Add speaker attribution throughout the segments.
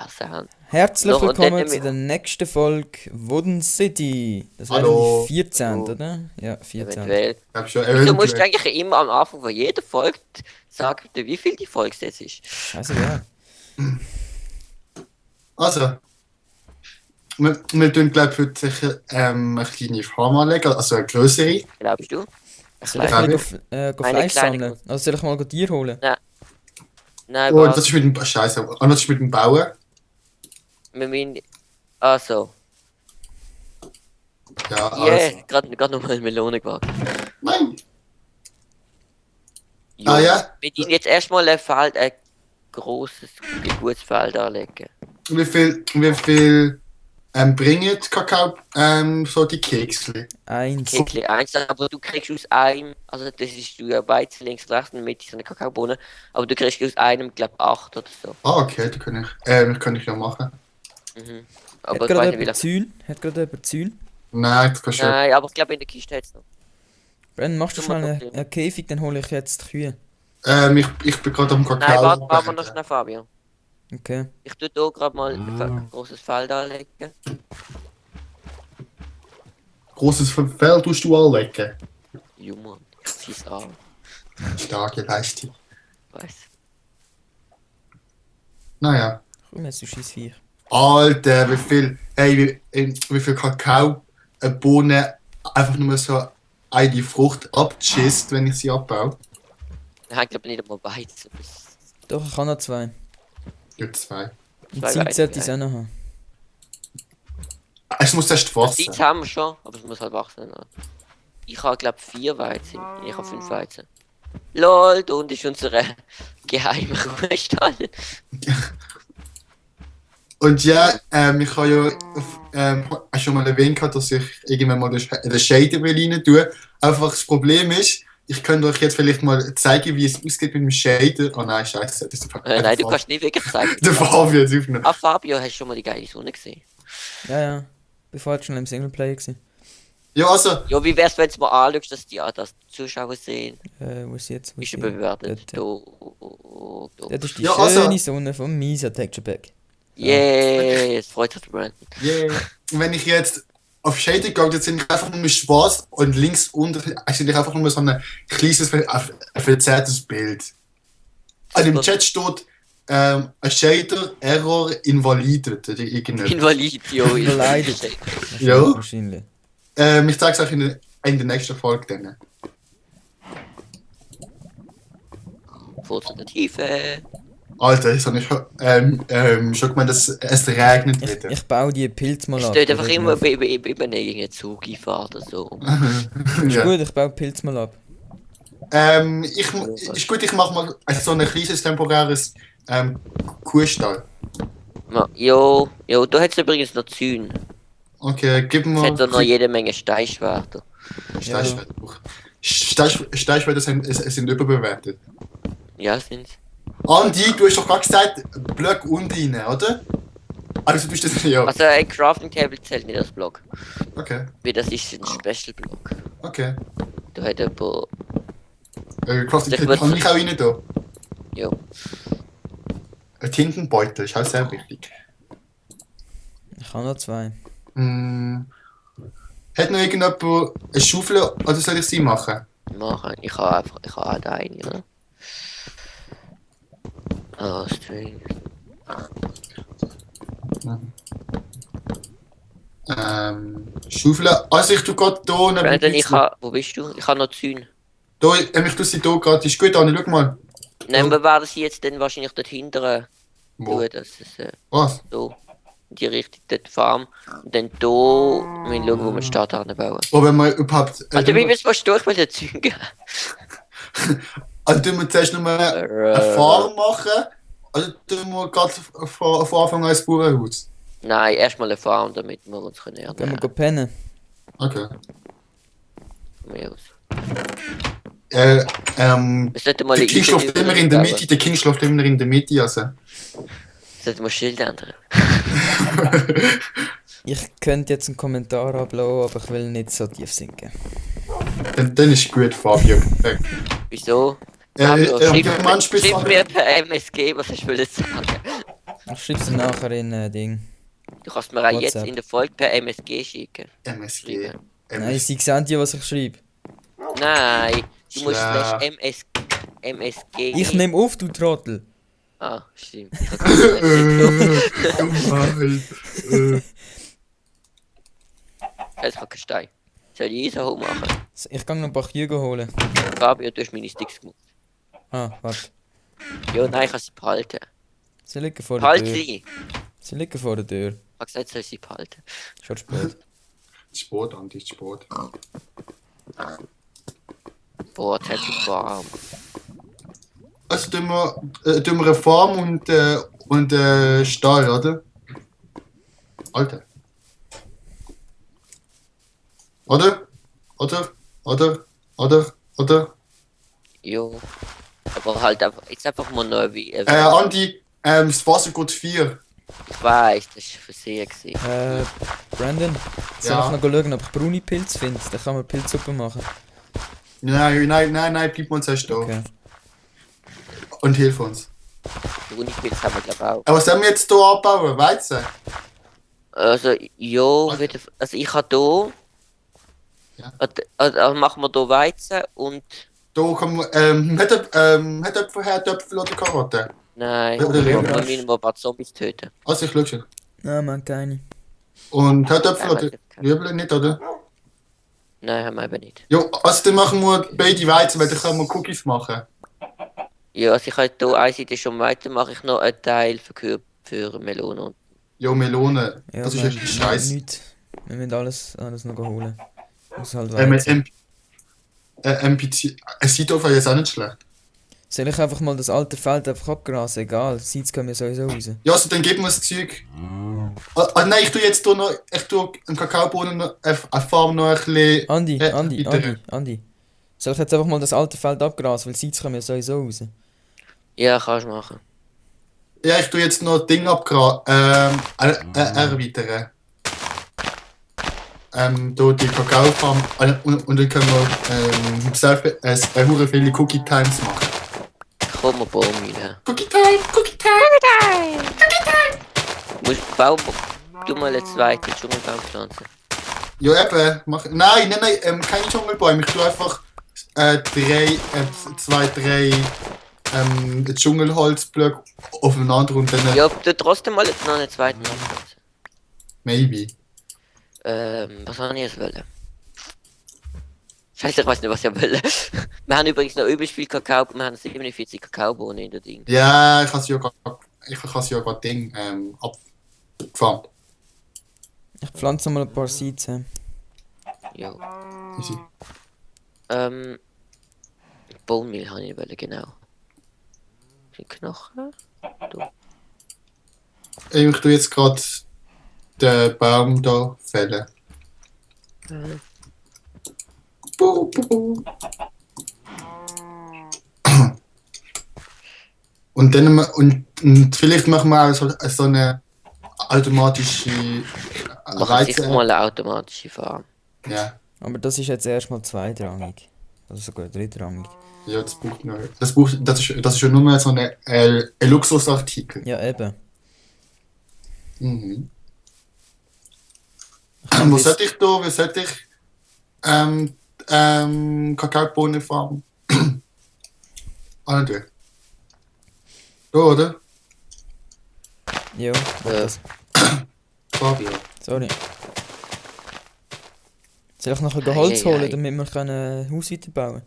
Speaker 1: vergessen haben.
Speaker 2: Herzlich
Speaker 1: Noch- und
Speaker 2: willkommen
Speaker 1: dann-
Speaker 2: zu der nächsten Folge Wooden City. Das wäre
Speaker 3: Hallo.
Speaker 2: die 14,
Speaker 1: Hallo.
Speaker 2: oder? Ja, 14.
Speaker 1: Eventuell.
Speaker 3: Ich hab schon
Speaker 1: Wieso musst du
Speaker 3: eventuell.
Speaker 1: eigentlich immer am Anfang von jeder Folge sagen, wie viel die Folge jetzt ist?
Speaker 2: Scheißegal.
Speaker 3: Also, wir tun, glaube ich, heute sicher eine kleine Farm anlegen, also eine größere.
Speaker 1: Glaubst du?
Speaker 2: Soll ich
Speaker 3: Ja,
Speaker 2: mal
Speaker 3: wir-
Speaker 2: go
Speaker 1: Eine
Speaker 2: Fleisch
Speaker 1: kleine
Speaker 2: sammeln? Also soll ich mal Tier holen?
Speaker 1: Nein,
Speaker 3: Und
Speaker 1: warte.
Speaker 3: das ist mit dem Scheiße. Und das ist mit dem Bauen.
Speaker 1: Wir müssen... Ah, so.
Speaker 3: Ja, also.
Speaker 1: Yeah, gerade noch mal eine Melone gewagt.
Speaker 3: Nein.
Speaker 1: Ja.
Speaker 3: Ja.
Speaker 1: Wir müssen jetzt erstmal ein grosses, gutes Feld anlegen.
Speaker 3: Wie viel bringen die Kakao so die Keksli?
Speaker 2: 1.
Speaker 1: Kekli 1, aber du kriegst aus einem, also das ist du ja Weizen links und rechts und in der Mitte so eine Kakaobohne, aber du kriegst aus einem, glaube 8 oder so.
Speaker 3: Ah, okay, das kann ich ja machen.
Speaker 1: Mhm.
Speaker 2: Hat
Speaker 1: Aber ich weiß
Speaker 2: gerade
Speaker 1: nicht, wie
Speaker 2: jemand
Speaker 1: lange.
Speaker 2: Zühl? Hat gerade jemand Zühl?
Speaker 3: Nein, das kannst du ja.
Speaker 1: Nein, aber ich glaube in der Kiste hat es noch.
Speaker 2: Brenn, machst du
Speaker 1: Tu mal
Speaker 2: schnell
Speaker 1: doch
Speaker 2: einen Käfig, dann hole ich jetzt die Kühe.
Speaker 3: Ich bin gerade am Kakao.
Speaker 1: Nein, warte noch schnell, Fabian.
Speaker 2: Okay.
Speaker 1: Ich tue hier gerade mal ein großes Feld anlegen.
Speaker 3: Großes Feld tust du anlegen.
Speaker 1: Jo Mann, ich zieh's an.
Speaker 3: Starke Leistung.
Speaker 1: Weiss.
Speaker 3: Naja.
Speaker 2: Komm jetzt, du Scheissviech.
Speaker 3: Alter, wie viel Kakao eine Bohne einfach nur so eine Frucht abschießt, wenn ich sie abbaue?
Speaker 1: Nein, ich glaube nicht einmal Weizen.
Speaker 2: Doch, ich habe noch 2.
Speaker 3: Ja, 2.
Speaker 2: Und
Speaker 1: Zwei
Speaker 2: Zeit
Speaker 1: Weizen,
Speaker 2: sollte ich es auch noch haben.
Speaker 3: Es muss erst
Speaker 1: Seeds
Speaker 3: wachsen.
Speaker 1: haben wir schon, aber es muss halt wachsen. Ne? Ich habe glaube 4 Weizen. Ich habe 5 Weizen. LOL, da unten ist unsere geheime Ruhestall.
Speaker 3: Und ja, ich habe ja schon mal erwähnt, dass ich irgendwann mal den Shader will rein tue. Einfach das Problem ist, ich könnte euch jetzt vielleicht mal zeigen, wie es aussieht mit dem Shader. Oh nein, scheiße. Das ist
Speaker 1: Nein, du kannst nicht wirklich zeigen.
Speaker 3: Der Fabio hat es aufgenommen.
Speaker 1: Ah, Fabio, hast du schon mal die geile Sonne gesehen?
Speaker 2: Ja, ja. Bevor halt schon im Singleplayer gewesen.
Speaker 3: Ja, also,
Speaker 1: Ja, wie wär's, wenn du mal anschaust, dass die Zuschauer sehen?
Speaker 2: Wo ist jetzt? Wo
Speaker 1: Ist
Speaker 2: ist
Speaker 1: überbewertet.
Speaker 2: Da. Das ist die
Speaker 3: Ja, also-
Speaker 2: schöne Sonne vom Misa Texture Pack.
Speaker 1: Yeah, es freut sich der Brandon.
Speaker 3: yeah. Wenn ich jetzt auf Shader gehe, jetzt sind einfach nur schwarz und links unten sind einfach nur so ein kleines, verzerrtes Bild. Also im Chat steht ein Shader Error invalidated. Oder irgendetwas.
Speaker 1: Invalid, jo.
Speaker 2: Beleidigt.
Speaker 3: Ja.
Speaker 2: Wahrscheinlich.
Speaker 3: Ich zeige es euch in der nächsten Folge dann.
Speaker 1: Vor zu der Tiefe.
Speaker 3: Alter, ich habe schon gemeint, dass es regnet wieder.
Speaker 2: Ich baue die Pilz mal
Speaker 1: Es
Speaker 2: ab.
Speaker 1: steht einfach
Speaker 2: oder?
Speaker 1: immer über irgendeinen Zug einfahren oder so.
Speaker 2: Ist
Speaker 3: Ja.
Speaker 2: gut, ich baue Pilz mal ab.
Speaker 3: Ist gut, ich mache mal so ein kleines temporäres Kuhstall.
Speaker 1: Jo, da hat es übrigens noch Zäune.
Speaker 3: Okay, gib
Speaker 1: Es
Speaker 3: mir
Speaker 1: hat da noch jede Menge Steinschwerter.
Speaker 3: Steinschwerter sind überbewertet.
Speaker 1: Ja, sind's.
Speaker 3: Andi, du hast doch gerade gesagt, Block unten rein, oder? Also du bist das ja.
Speaker 1: Also ein Crafting Table zählt nicht als Block.
Speaker 3: Okay,
Speaker 1: Weil das ist ein Special Block.
Speaker 3: okay.
Speaker 1: Da hat jemand.
Speaker 3: Crafting
Speaker 1: Ich
Speaker 3: Table
Speaker 1: würd-
Speaker 3: kann ich auch rein da.
Speaker 1: Jo.
Speaker 3: Ein Tintenbeutel ist auch sehr wichtig.
Speaker 2: Ich habe noch 2.
Speaker 3: Hat noch irgendjemand eine Schaufel oder soll ich sie machen?
Speaker 1: Machen. Ich habe halt eine, oder? Ah, String.
Speaker 3: Schaufel. Also ich tue gerade hier
Speaker 1: Brandon, ich habe. Wo bist du? Ich habe noch Zäune.
Speaker 3: Da, ich tue sie hier gerade. Ist gut, Anni, schau mal.
Speaker 1: Nein, wir werden sie jetzt dann wahrscheinlich dort hinten
Speaker 3: Wo?
Speaker 1: tun, dass es
Speaker 3: Was?
Speaker 1: so in die Richtung dort Farm. Und dann hier müssen wir schauen, wo wir Stadt anbauen.
Speaker 3: Oh, wenn wir überhaupt.
Speaker 1: Also wie willst du was durch mit den Zügen?
Speaker 3: Also tun wir zuerst noch eine Farm machen? Oder tun wir gerade von Anfang an ein Bauernhaus?
Speaker 1: Nein, erstmal eine Farm, damit wir uns
Speaker 2: Gehen wir
Speaker 1: ernähren
Speaker 2: go pennen.
Speaker 3: Okay.
Speaker 1: von mir aus.
Speaker 3: Der
Speaker 1: Wir sollten mal
Speaker 3: King
Speaker 1: eine
Speaker 3: schläft
Speaker 1: Idee
Speaker 3: immer in der
Speaker 1: bauen.
Speaker 3: Mitte, der King schläft immer in der Mitte, also.
Speaker 1: Wir sollten mal Schild ändern.
Speaker 2: Ich könnte jetzt einen Kommentar ablassen, aber ich will nicht so tief sinken.
Speaker 3: Dann ist gut, Fabio. Perfekt.
Speaker 1: Wieso?
Speaker 3: Ja,
Speaker 1: Fabio,
Speaker 3: Diamantspitze.
Speaker 1: schreib mir per MSG, was ich will jetzt sagen.
Speaker 2: Ich schreib's dir nachher in Ding.
Speaker 1: Du kannst mir auch jetzt
Speaker 2: WhatsApp.
Speaker 1: in der Folge per MSG schicken.
Speaker 3: MSG.
Speaker 1: Schreiben.
Speaker 2: Nein, sie sehen ja, was ich schreibe.
Speaker 1: Nein, du musst
Speaker 3: Schlecht.
Speaker 1: slash MSG.
Speaker 2: Ich nehme auf, du Trottel.
Speaker 1: Ah, stimmt. Ich hab gesagt, ich hab keinen Stein. Soll ich Eisenhoch machen?
Speaker 2: Ich kann noch ein paar Kühe holen.
Speaker 1: Fabio, du hast meine Sticks gemacht.
Speaker 2: Ah, warte.
Speaker 1: Ja, nein, ich kann sie behalten.
Speaker 2: Sie liegen vor der
Speaker 1: Halt
Speaker 2: Tür.
Speaker 1: sie!
Speaker 2: Sie liegen vor der Tür.
Speaker 1: Ich hab gesagt, ich soll sie behalten.
Speaker 2: Schon spät.
Speaker 3: Sport, Anti-Sport.
Speaker 1: Boah, jetzt hat es warm.
Speaker 3: Also tun wir eine Farm und Stall, oder? Alter. Oder? Oder?
Speaker 1: Jo. Aber halt einfach, jetzt einfach mal neu wie.
Speaker 3: Andi, das Wasser geht 4.
Speaker 1: Ich weiß, das war Versehen gewesen.
Speaker 2: Brandon, soll
Speaker 3: Ja.
Speaker 2: ich noch schauen, ob ich braune Pilze finde? Dann kann man Pilzsuppe machen.
Speaker 3: Nein, bleib mal zuerst da.
Speaker 2: Okay.
Speaker 3: Und hilf uns.
Speaker 1: Unipilz haben wir glaube ich auch.
Speaker 3: Aber was sollen wir jetzt hier abbauen? Weizen?
Speaker 1: Also, jo,
Speaker 3: Was?
Speaker 1: wieder, also ich habe hier.
Speaker 3: Ja.
Speaker 1: Also machen wir hier Weizen und.
Speaker 3: Da kann man, hat jemand Herdöpfel oder Karotten?
Speaker 1: Nein,
Speaker 3: Oder
Speaker 1: wir
Speaker 3: Rüben.
Speaker 1: müssen mal ein paar Zombies töten.
Speaker 3: Also ich schau schon.
Speaker 2: Nein, man, keine.
Speaker 3: Und Herdöpfel
Speaker 1: Nein,
Speaker 3: oder
Speaker 1: weiß ich nicht.
Speaker 3: Rübel nicht, oder?
Speaker 1: Nein, haben wir eben nicht.
Speaker 3: Jo, also dann machen wir beide Weizen, weil dann können wir Cookies machen.
Speaker 1: Ja, also ich habe hier eine Seite schon weiter, mache ich noch einen Teil für Melonen.
Speaker 3: Jo, Melone.
Speaker 2: Ja,
Speaker 3: Das ist
Speaker 2: wir-
Speaker 3: echt scheiße.
Speaker 2: Nichts. Wir müssen alles noch holen. Muss halt
Speaker 3: Ähm,
Speaker 2: Weizen.
Speaker 3: MPC. Ein Seedorf wäre jetzt auch nicht schlecht.
Speaker 2: Soll ich einfach mal das alte Feld einfach abgrasen? Egal, Seeds kommen ja sowieso raus.
Speaker 3: Ja, also dann geben wir das Zeug. Nein, ich tue jetzt hier noch, ich tue einen Kakaobohnen, eine Farm noch ein bisschen.
Speaker 2: Andi,
Speaker 3: weiter.
Speaker 2: Andi. Soll ich jetzt einfach mal das alte Feld abgrasen, weil Seeds kommen ja sowieso raus.
Speaker 1: Ja, kannst du machen.
Speaker 3: Ja, ich tue jetzt noch Ding abgrasen. Erweitern. Da die Kakaofarm. Und dann können wir selbst hure viele Cookie Times machen.
Speaker 1: Komm, mal Baumühle.
Speaker 3: Cookie Time, Cookie Time!
Speaker 1: Du mal einen zweiten Dschungelbaum pflanzen.
Speaker 3: Ja, eben. Nein, keine Dschungelbäume. Ich tue einfach zwei, drei Dschungelholzblöcke aufeinander und dann
Speaker 1: Ja, du trotzdem mal jetzt noch einen zweiten anpflanzen.
Speaker 3: maybe.
Speaker 1: Was soll ich jetzt wollen? Scheiße, ich weiß nicht, was ich will. Wir haben übrigens noch übelst viel Kakao, wir haben 47 Kakaobohnen in der Ding.
Speaker 3: Ja, ich habe es ja gerade Ding abgefahren.
Speaker 2: Ich pflanze mal ein paar Seeds.
Speaker 1: Jo.
Speaker 3: Easy.
Speaker 1: Bohnenmehl habe ich wollen, genau. Die Knochen?
Speaker 3: Ich tue jetzt gerade den Baum da fällen. Bu, bu, bu. Und dann und vielleicht machen wir auch so eine automatische
Speaker 1: Machen sicher mal eine automatische Farm.
Speaker 3: Ja,
Speaker 2: Aber das ist jetzt erstmal zweitrangig. Also sogar drittrangig.
Speaker 3: ja, das braucht noch. Das ist ja nur so ein Luxusartikel.
Speaker 2: Ja, eben.
Speaker 3: Mhm.
Speaker 2: kann
Speaker 3: Wo
Speaker 2: bis-
Speaker 3: sollte ich da? Wie sollte ich Kakaobohnen farmen? Ah, da. Da, oder?
Speaker 2: Jo, mach
Speaker 1: Ja.
Speaker 2: das.
Speaker 3: Fabio.
Speaker 2: Sorry. Soll ich noch ein
Speaker 1: Ei,
Speaker 2: Holz
Speaker 1: ei,
Speaker 2: holen,
Speaker 1: ei.
Speaker 2: damit wir ein Haus weiterbauen?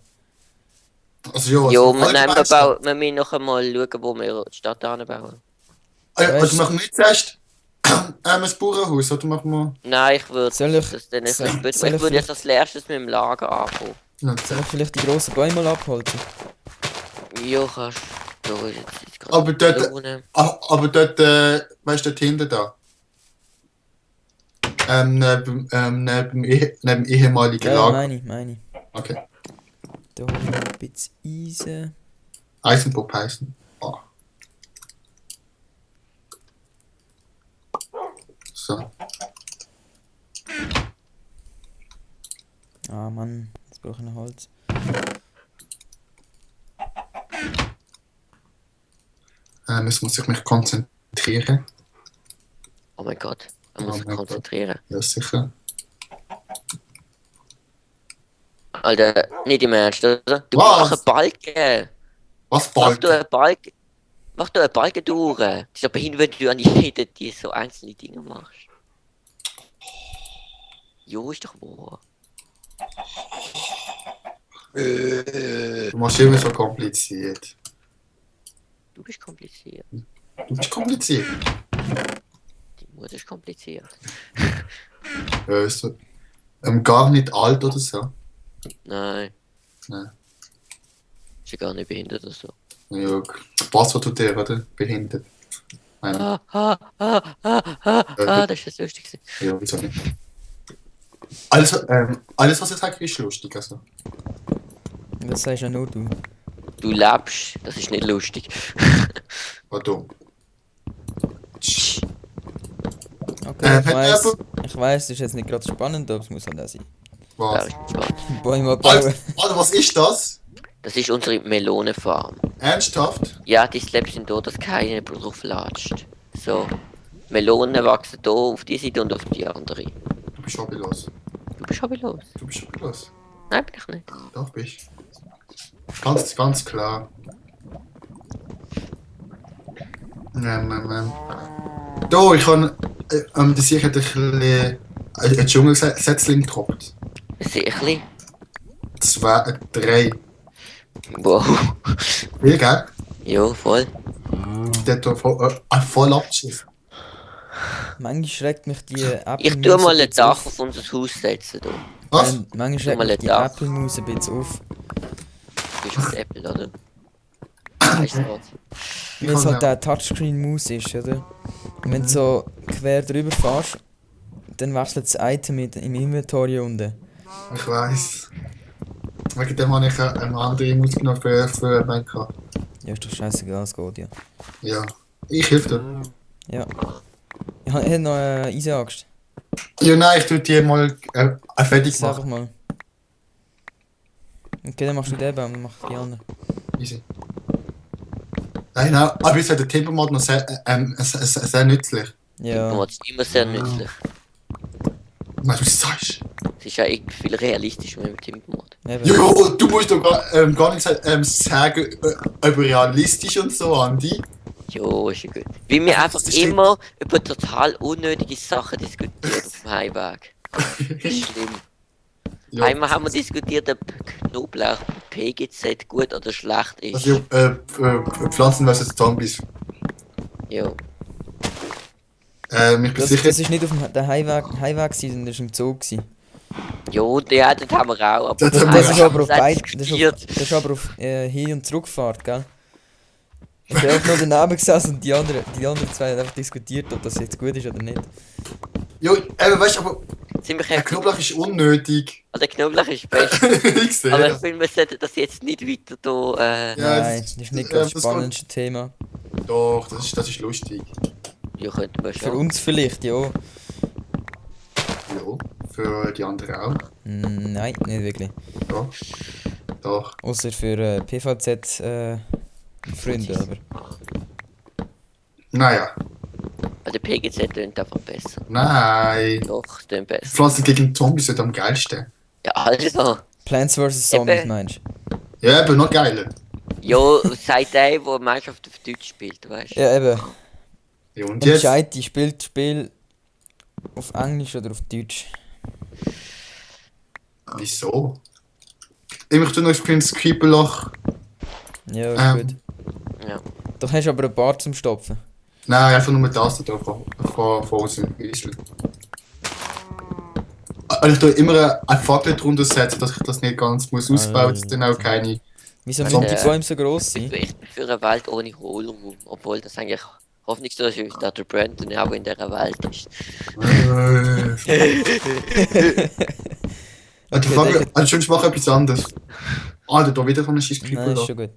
Speaker 3: Also ja,
Speaker 1: Jo,
Speaker 3: also,
Speaker 1: nein,
Speaker 3: allgemein-
Speaker 1: wir müssen noch einmal schauen, wo wir die Stadt anbauen.
Speaker 3: Also machen wir nicht zuerst ein Bauernhaus, oder machen wir...
Speaker 1: Nein, ich würde
Speaker 2: Soll ich-
Speaker 1: das dann
Speaker 2: soll-
Speaker 1: nicht
Speaker 2: soll
Speaker 1: Ich
Speaker 2: ich
Speaker 1: würde jetzt als erstes mit dem Lager anfangen.
Speaker 3: Ja,
Speaker 2: Soll ich vielleicht die grossen Bäume mal abholzen?
Speaker 1: Jo, kannst du. Da ist jetzt gerade
Speaker 3: Aber dort,
Speaker 1: Melone.
Speaker 3: aber dort, weißt du, dort hinten da. Neben ehemaligen
Speaker 2: Ja,
Speaker 3: Lager.
Speaker 2: meine ich.
Speaker 3: Okay.
Speaker 2: Da hole ich noch ein bisschen Eisen.
Speaker 3: Eisenpop heißen. Oh. So.
Speaker 2: Ah Mann, jetzt brauche ich noch Holz.
Speaker 3: Jetzt muss ich mich konzentrieren. konzentrieren.
Speaker 1: Oh mein Gott. Man muss
Speaker 3: Oh
Speaker 1: sich
Speaker 3: mein Gott.
Speaker 1: konzentrieren.
Speaker 3: Ja, sicher.
Speaker 1: Alter, nicht im Ernst, oder? Du
Speaker 3: Was?
Speaker 1: machst einen Balken.
Speaker 3: Was
Speaker 1: Mach
Speaker 3: bald?
Speaker 1: du einen Balken. Mach du einen Balken durch. Das ist aber hin, wenn du an jeder die so einzelne Dinge machst. Jo, ist doch wahr.
Speaker 3: Du machst immer so kompliziert.
Speaker 1: Du bist kompliziert.
Speaker 3: Du bist kompliziert.
Speaker 1: Die Mutter ist kompliziert.
Speaker 3: Ja, ist so. Gar nicht alt oder so.
Speaker 1: Nein.
Speaker 3: Nein.
Speaker 1: Ist ja gar nicht behindert oder so.
Speaker 3: Ja, was tut der, oder? Behindert. Nein,
Speaker 1: Das ist das Lustigste.
Speaker 3: ja, wieso nicht? Alles, was ich sage, ist lustig, also.
Speaker 2: Das sagst ja nur du.
Speaker 1: Du lebst, das ist nicht lustig.
Speaker 3: War dumm.
Speaker 2: Okay,
Speaker 3: hat
Speaker 2: ich weiss, das ist jetzt nicht gerade spannend, aber es muss halt auch sein.
Speaker 1: Ja,
Speaker 3: Was?
Speaker 1: ist spannend.
Speaker 2: Bäume abbauen.
Speaker 3: Alter, was ist das?
Speaker 1: Das ist unsere Melonenfarm.
Speaker 3: Ernsthaft?
Speaker 1: Ja, die Slabs sind da, dass keiner drauf latscht. So. Melonen wachsen da auf die Seite und auf die andere.
Speaker 3: Du bist hobbylos.
Speaker 1: Du bist hobbylos.
Speaker 3: Du bist hobbylos.
Speaker 1: Nein, bin ich nicht.
Speaker 3: Doch, bist. Ganz klar. Da, ich habe das hier hat ein bisschen ein Dschungelsetzling getroppt.
Speaker 1: Sicherlich.
Speaker 3: 3.
Speaker 1: Wow.
Speaker 3: Viel, gell?
Speaker 1: Ja, voll.
Speaker 3: Der hat voll abgeschissen.
Speaker 2: Manchmal schreckt mich die Apple
Speaker 1: Ich tue mal ein Dach auf unser Haus setzen. Da.
Speaker 3: Was?
Speaker 2: Manchmal schreckt
Speaker 1: mal
Speaker 2: mich
Speaker 1: ein
Speaker 2: die
Speaker 1: Dach.
Speaker 2: Apple-Maus ein bisschen auf.
Speaker 1: Du bist mit Apple, oder? Weißt du was?
Speaker 2: Weil es halt der Touchscreen-Maus ist, oder? Und wenn du so quer drüber fährst, dann wechselt das Item im Inventory unten.
Speaker 3: Ich weiss. Wegen dem habe ich eine andere Maus genommen für Minecraft.
Speaker 2: Ja, ist doch scheißegal, es geht ja.
Speaker 3: Ja. Ich helfe dir.
Speaker 2: Ja. Ich hätte noch Eisenaxt.
Speaker 3: Ja, nein, ich tue die mal fertig
Speaker 2: Das einfach
Speaker 3: machen.
Speaker 2: mal. Okay, dann machst du den Baum, dann mach ich die anderen.
Speaker 3: Easy. Nein, aber jetzt wird der Timbermod noch sehr nützlich.
Speaker 2: Ja.
Speaker 1: Das ist immer sehr nützlich.
Speaker 3: Was du sagst.
Speaker 1: Es ist ja irgendwie viel realistischer mit dem Timbermod.
Speaker 2: Eben.
Speaker 3: Jo, du musst doch gar nicht sagen, über realistisch und so, Andi.
Speaker 1: Jo, ist ja gut. Weil wir einfach
Speaker 3: Das stimmt.
Speaker 1: immer über total unnötige Sachen diskutieren auf dem Heimweg. Das ist schlimm.
Speaker 3: Ja.
Speaker 1: Einmal haben wir diskutiert, ob Knoblauch PGZ gut oder schlecht ist.
Speaker 3: Also, Pflanzen versus Zombies.
Speaker 1: Jo.
Speaker 3: Ich bin
Speaker 2: Das
Speaker 3: sicher.
Speaker 2: ist nicht auf dem Heimweg gewesen, sondern das war im Zoo. Gewesen.
Speaker 1: Jo, ja, das haben wir auch. Aber
Speaker 3: Das haben
Speaker 2: Das
Speaker 3: wir
Speaker 2: ist
Speaker 3: Ja,
Speaker 2: aber auf
Speaker 1: das
Speaker 2: beid,
Speaker 1: diskutiert.
Speaker 2: das ist aber auf Hin- und Zurückfahrt, gell? Ich bin einfach nur daneben gesessen und die anderen zwei haben einfach diskutiert, ob das jetzt gut ist oder nicht.
Speaker 3: Jo, weißt du, aber
Speaker 1: Ziemlich
Speaker 3: der
Speaker 1: heftig.
Speaker 3: Knoblauch ist unnötig.
Speaker 1: Also, der Knoblauch ist best.
Speaker 3: Ich sehe
Speaker 1: Aber ich
Speaker 3: das.
Speaker 1: finde, wir sollten das jetzt nicht weiter da.
Speaker 3: Ja,
Speaker 2: Nein, das ist nicht
Speaker 3: ja,
Speaker 2: das
Speaker 3: das
Speaker 2: spannendste Thema.
Speaker 3: Doch, das ist lustig.
Speaker 1: Ja, könnten wir
Speaker 2: Für
Speaker 1: schon.
Speaker 2: uns vielleicht, ja.
Speaker 3: Ja, für die anderen auch.
Speaker 2: Nein, nicht wirklich.
Speaker 3: Ja. Doch.
Speaker 2: Außer für PVZ Freunde, aber.
Speaker 3: Naja.
Speaker 1: Also, PGZ klingt einfach besser.
Speaker 3: Nein.
Speaker 1: Doch, es klingt besser.
Speaker 3: Pflanzen gegen Zombies sind am geilsten.
Speaker 1: Ja, also.
Speaker 2: Plants vs. Zombies
Speaker 1: Eben.
Speaker 2: meinst du?
Speaker 3: Ja, aber noch geiler.
Speaker 1: Ja, seit der, der Mannschaft auf Deutsch spielt, weißt du?
Speaker 2: Ja, eben.
Speaker 3: Ja, und jetzt?
Speaker 2: Entscheid dich, spielt das Spiel auf Englisch oder auf Deutsch.
Speaker 3: Wieso? Ich möchte noch das Creeperloch.
Speaker 2: Ja, ist
Speaker 3: Ähm.
Speaker 2: gut.
Speaker 1: Ja.
Speaker 2: Doch hast du aber ein paar zum Stopfen.
Speaker 3: Nein, einfach nur mit Tasten da von unserem Wiesel. Und ich tue immer eine Fackel drunter setzen, dass ich das nicht ganz muss ausbauen, dass dann auch keine.
Speaker 2: Wieso
Speaker 1: Also,
Speaker 2: müssen die Bäume so gross sein?
Speaker 1: Ich bin für eine Welt ohne Hohlraum, obwohl das eigentlich hoffnungslos ist, da der Brandon auch in dieser Welt ist.
Speaker 3: Die Frage, also ich mache etwas anderes. Da wieder so ein scheiß
Speaker 2: Nein, ist
Speaker 3: Creeperloch.
Speaker 2: schon gut.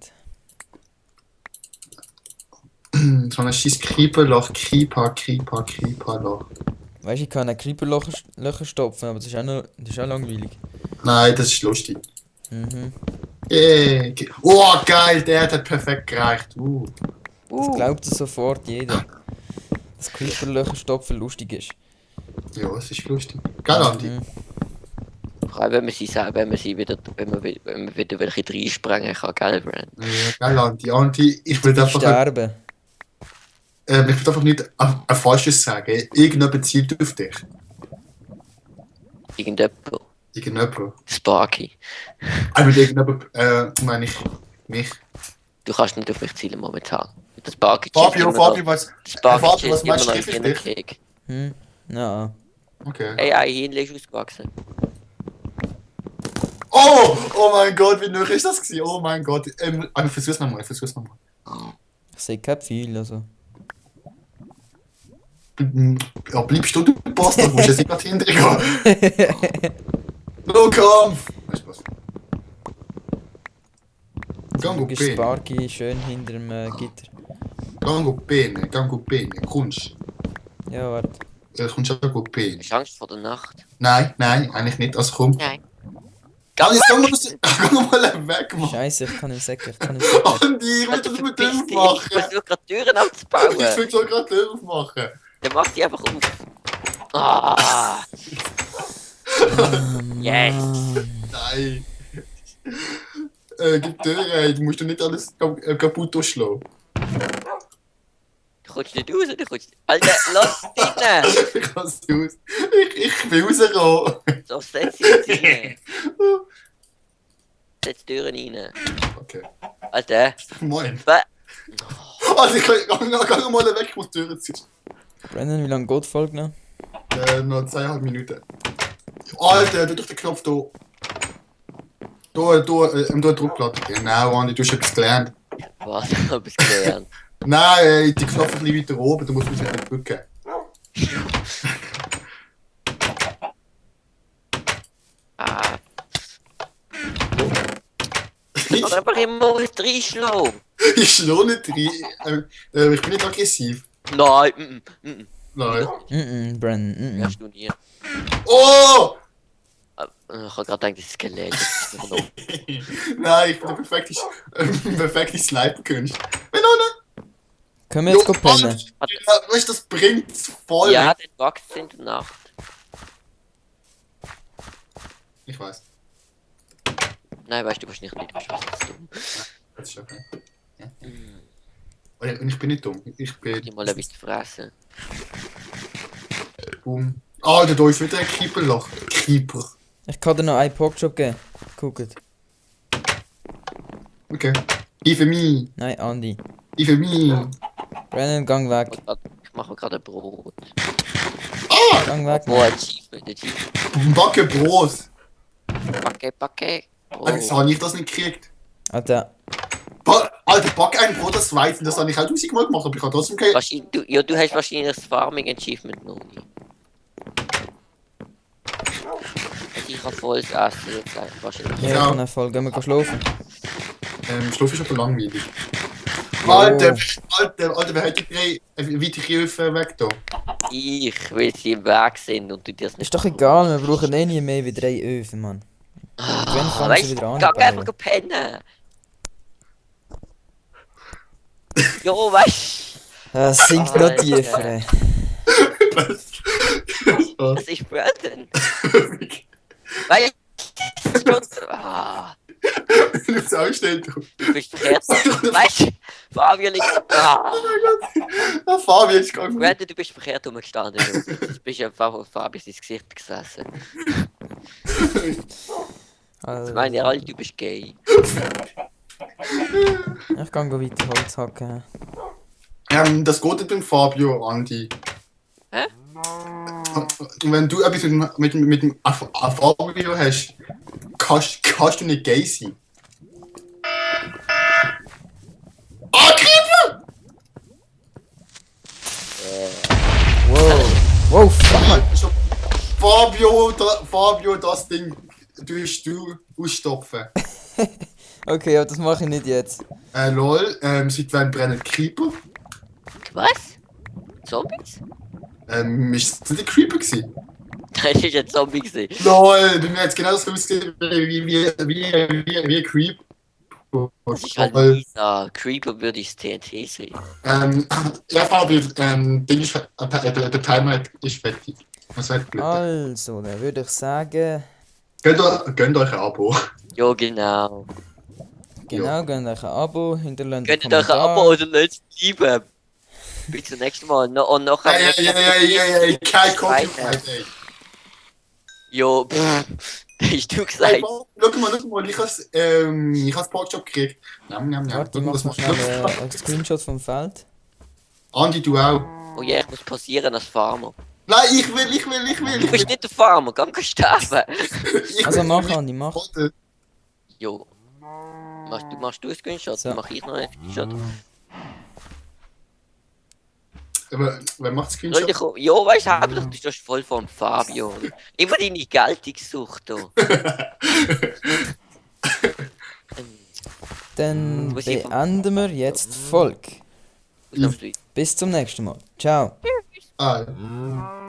Speaker 3: So ein scheiß Creeperloch, Creeperloch.
Speaker 2: Weißt du, ich kann ein Creeper-Löcher stopfen, aber das ist auch langweilig.
Speaker 3: Nein, das ist lustig.
Speaker 2: Mhm.
Speaker 3: Yeah. Oh, geil, der hat perfekt gereicht.
Speaker 2: Das glaubt sofort jeder. dass Creeper-Löcher stopfen lustig ist.
Speaker 3: Ja, es ist lustig. Gell, Andi?
Speaker 2: Mhm.
Speaker 1: Vor allem, wenn man wieder welche reinsprengen kann, gell, Brand?
Speaker 3: Ja, gell, Andi. Andi, ich will einfach,
Speaker 2: Sterben.
Speaker 3: ich will einfach nicht ein Falsches sagen. Irgendjemand zielt auf dich.
Speaker 1: Irgendjemand.
Speaker 3: Irgendjemand.
Speaker 1: Sparky.
Speaker 3: Aber irgendjemand, meine ich, mich.
Speaker 1: Du kannst nicht auf mich zielen momentan. Das Sparky
Speaker 3: Fabio, was
Speaker 1: Sparky
Speaker 3: was meinst du
Speaker 1: immer noch
Speaker 3: für
Speaker 1: im
Speaker 3: dich?
Speaker 1: Krieg.
Speaker 2: Hm? Ja.
Speaker 3: Okay.
Speaker 1: Hey, ein Hähnchen ist ausgewachsen.
Speaker 3: Oh mein Gott, wie nah ist das gewesen? Oh mein Gott. Ich versuch's nochmal.
Speaker 2: Ich sehe kein viel, also.
Speaker 3: Ja, bleibst du Bastard, du musst jetzt nicht gerade hindrehen. No Kampf! Nein, Spaß. Gango
Speaker 2: Du
Speaker 3: bene,
Speaker 2: Sparky schön hinter dem Gitter.
Speaker 3: gango bene, kommst
Speaker 2: Ja, warte.
Speaker 3: kommst auch bene.
Speaker 1: Hast du Angst vor der Nacht?
Speaker 3: Nein, eigentlich nicht, also komm.
Speaker 1: Nein.
Speaker 3: Andi, jetzt geh mal weg, Mann.
Speaker 2: Scheiße, ich kann ihm sagen,
Speaker 3: Andi, ich will das mit dir
Speaker 1: Ich
Speaker 3: aufmachen.
Speaker 1: versuche gerade Türen abzubauen.
Speaker 3: Ich will so gerade Tür aufmachen.
Speaker 1: Dann mach die einfach auf. Ah! Yes!
Speaker 3: Nein. Gib Tür rein, du musst doch nicht alles kaputt durchschlagen.
Speaker 1: Du kommst nicht raus, du kommst. Alter, lass dich rein!
Speaker 3: Ich kann's raus. Ich will rauskommen.
Speaker 1: So, setz dich jetzt rein. Setz die Türen rein.
Speaker 3: Okay.
Speaker 1: Alter.
Speaker 3: Moin.
Speaker 1: Was?
Speaker 3: Also ich kann mal weg, ich muss die Tür ziehen.
Speaker 2: Brandon, wie lange geht die Folge noch?
Speaker 3: Noch 2,5 Minuten. Alter, du durch den Knopf da. Da Druckplatte. Genau, Andi, du hast etwas gelernt.
Speaker 1: Was? Hab ich gelernt.
Speaker 3: Nein, die Knopf ein bisschen weiter oben, du musst mich nicht drücken.
Speaker 1: Ah. Oder einfach immer reinschlagen.
Speaker 3: Ich schlage nicht rein. Ich bin nicht aggressiv.
Speaker 1: Nein,
Speaker 3: Nein.
Speaker 2: Brandon,
Speaker 1: Wärst du nie.
Speaker 3: Oh!
Speaker 1: Ich hab gerade gedacht, das ist Skelett. Das ist noch.
Speaker 3: Nein, ich bin der perfekte Sniper-König. Wenn auch
Speaker 2: können wir jetzt go pennen?
Speaker 3: Weißt du, das bringt voll.
Speaker 1: Ja, den wächst in der Nacht.
Speaker 3: Ich weiß.
Speaker 1: Nein, weißt du, wahrscheinlich nicht. Du bist was dumm.
Speaker 3: Das ist okay. Ja. Und ich bin nicht dumm. Ich bin.
Speaker 1: Die mal ein bisschen fressen.
Speaker 3: Boom. Alter, da ist wieder ein Keeperloch. Keeper.
Speaker 2: Ich kann dir noch einen Pogjob geben. Guckt.
Speaker 3: Okay. Give me.
Speaker 2: Nein, Andi.
Speaker 3: Give me.
Speaker 2: Brandon, gang weg.
Speaker 1: Ich mache gerade ein Brot.
Speaker 2: Gang weg,
Speaker 1: Oh,
Speaker 2: Mann.
Speaker 1: Achievement, Achievement.
Speaker 3: Backe Brot.
Speaker 1: Backe.
Speaker 3: Wieso habe ich das nicht gekriegt?
Speaker 2: Alter,
Speaker 3: Alter, back ein Brot, das Weizen, das habe ich halt 1000-mal gemacht, aber ich habe trotzdem kein.
Speaker 1: Du hast wahrscheinlich das Farming Achievement noch nie. Ich habe volles Essen jetzt eigentlich wahrscheinlich.
Speaker 2: ja,
Speaker 3: Ja.
Speaker 2: ich kann voll. Gehen wir schlafen.
Speaker 3: Schlaf ist aber langweilig.
Speaker 2: Oh.
Speaker 3: Alter, wer hat die drei weitere Hilfe weg da?
Speaker 1: Ich will sie im Weg sind und du dir das nicht.
Speaker 2: Ist doch egal, wir brauchen eh nie mehr wie 3 Öfen, Mann. Wenn fangen sie
Speaker 1: Weißt
Speaker 2: wieder
Speaker 1: du,
Speaker 2: an.
Speaker 1: geh einfach pennen. Jo, weißt
Speaker 2: Es sinkt noch
Speaker 1: Alter.
Speaker 2: tiefer, ey.
Speaker 3: Was?
Speaker 1: du, das ist Brandon. Weißt du,
Speaker 3: Du musst ausstellen.
Speaker 1: du bist verkehrt. Weißt du, Fabian liegt.
Speaker 3: Fabian ist gegangen.
Speaker 1: Brandon, du bist verkehrt umgestanden. Du bist einfach auf Fabian ins Gesicht gesessen. Ich meine, halt, du bist gay.
Speaker 2: Ich kann weiter Holz hacken.
Speaker 3: Das geht nicht beim Fabio, Andi.
Speaker 1: Hä?
Speaker 3: Und wenn du etwas mit dem Fabio hast, kannst du nicht gay sein. Ah, Creeper!
Speaker 2: Wow. Wow, fuck man.
Speaker 3: Fabio, das Ding tust du ausstopfen.
Speaker 2: Okay, aber das mache ich nicht jetzt.
Speaker 3: Lol, seit wann brennen Creeper?
Speaker 1: Was? Zombies?
Speaker 3: Ist das nicht ein Creeper gewesen?
Speaker 1: Nein, das ist ein Zombie gewesen.
Speaker 3: Lol, bei mir hat es genau so ausgesehen wie ein Creep.
Speaker 1: Das ist halt
Speaker 3: Voll.
Speaker 1: Lisa. Creeper würde ich das TNT sehen.
Speaker 3: Ja, Fabi, Ding ist, der Timer ist fertig. Was sagt ihr?
Speaker 2: Also, dann würde ich sagen,
Speaker 3: Gönnt euch ein Abo.
Speaker 1: Ja, genau.
Speaker 2: genau, gönnt euch ein Abo, hinterlasst einen
Speaker 1: Könnt ihr euch ein
Speaker 2: Kommentar.
Speaker 1: Abo oder lasst es bleiben. Bis zum nächsten Mal. Und noch
Speaker 3: Ey, kein Copyright, ey.
Speaker 1: Jo, hast du
Speaker 3: Hey,
Speaker 1: gesagt?
Speaker 3: schau mal, ich has Porkchop gekriegt. Niam.
Speaker 2: Warte, ich mach noch schnell einen Screenshot vom Feld.
Speaker 3: Andi, du auch.
Speaker 1: Oh ja, ich muss passieren als Farmer.
Speaker 3: Nein, ich
Speaker 1: Du
Speaker 3: will.
Speaker 1: bist nicht der Farmer, geh sterben.
Speaker 3: will
Speaker 2: Also mach,
Speaker 3: nicht
Speaker 2: Andi, mach.
Speaker 3: roten.
Speaker 1: Jo. Machst du einen Screenshot?
Speaker 2: So.
Speaker 1: Dann mach ich noch einen Screenshot.
Speaker 3: Aber wer macht
Speaker 1: Leute,
Speaker 3: Screenshot?
Speaker 1: komm. Jo, weißt du, Hauptsache du stehst voll vor dem Fabio. Immer deine Geltungssucht da.
Speaker 2: Dann
Speaker 1: Muss ich vom-
Speaker 2: beenden wir jetzt die Folge.
Speaker 1: Was glaubst du?
Speaker 2: Bis zum nächsten Mal. Ciao.
Speaker 3: Ah, ja.